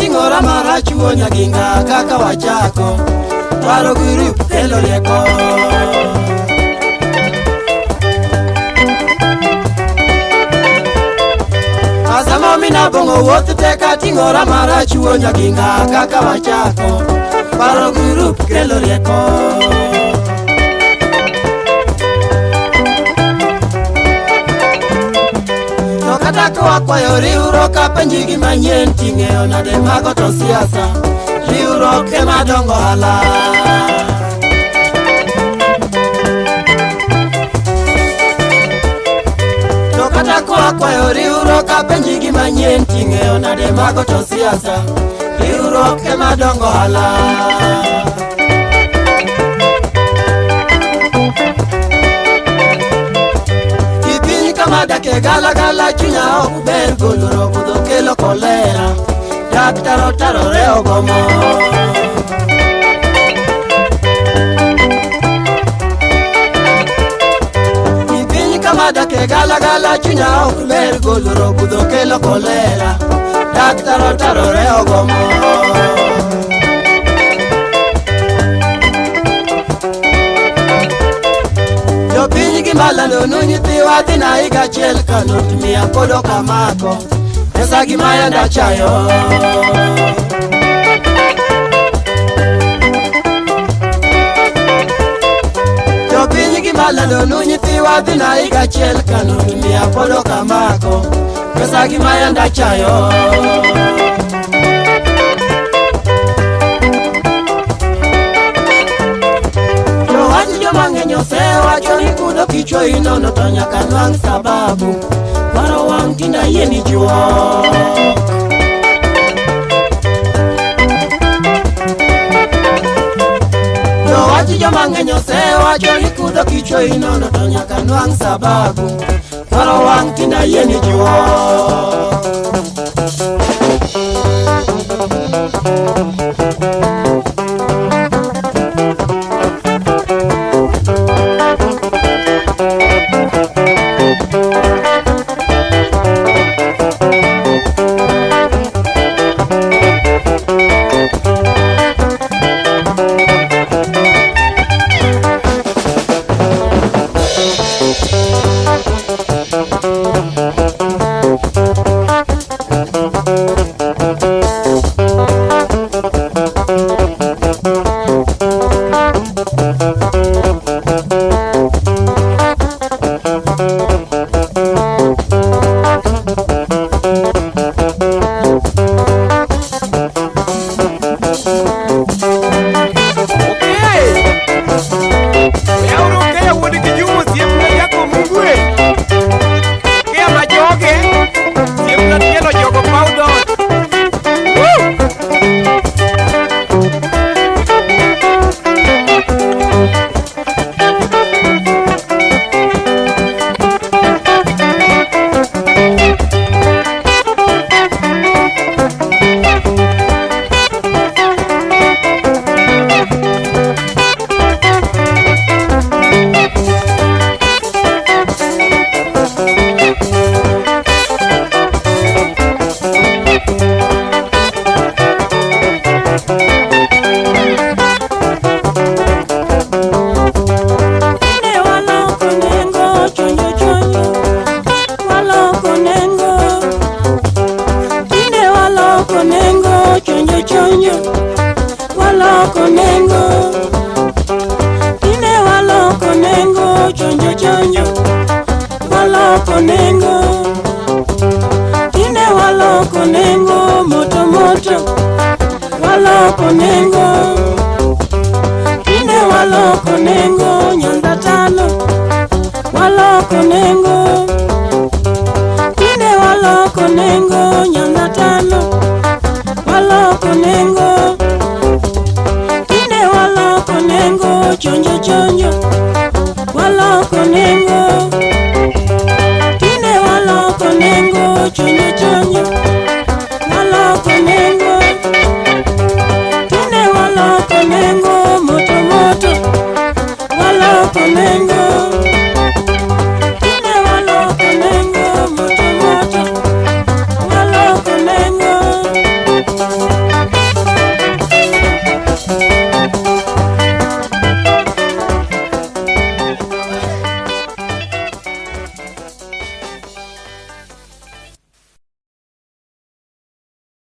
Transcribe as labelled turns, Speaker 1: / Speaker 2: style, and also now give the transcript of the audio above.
Speaker 1: ting'ora marach wuo nyaginga kaka wachako. Paro grup kelo rieko. Asamo mina bongo wuoth tek ating'ora marach wuo nyaginga kaka wachako. Paro grup kelo rieko. To kata ka wakwayo riwruok apenji gima nyien ting'eyo nade mago to siasa. Riwruok ema dongo ohala. To kata ka wakwayo riwruok apenji gima nyien ting'eyo nade mago to siasa. Riwruok ema dongo ohala. Kipiny kama dake galagala chunya ok ber goluro budho kelo kolera. Daktar otarore ogomo. Kipiny kama dake galagala chunya ok ber goluro budho kelo kolera. Daktar otarore ogomo. Jopiny gimalando nu nyithiwa dhina higa achiel ka not mia pod ok amako. Pesa gima yande achayo. Jopiny gimalando nu nyithiwa dhina higa achiel ka not mia pod ok amako. Pesa gima yande achayo. Jowach joma ng'eny osewacho ni kudho kichwo inono to nyaka nwang' sababu. Paro wang' tinda yie ni juok. Jowach joma ng'eny osewacho ni kudho kichwo inono to nyaka nwang' sababu. Paro wang' tinda yie ni juok.
Speaker 2: Yauru Keya wuod Kijumo osiepna Jakomungue. Keya ma joge, osiepna tielo jogo paw dhoot. Woo!
Speaker 3: Tinde waloko nengo chonjo chonjo, waloko nengo. Tinde waloko nengo chonjo chonjo, waloko nengo. Tinde waloko nengo chonjo chonjo, waloko nengo. Tinde waloko nengo moto moto, waloko nengo. Tinde waloko nengo Nyanza tano, waloko nengo. Tinde waloko nengo Nyanza tano, waloko nengo. Tinde waloko nengo chonjo chonjo, waloko nengo. Tinde waloko nengo chonjo chonjo, waloko nengo. Tinde waloko nengo moto moto, waloko nengo.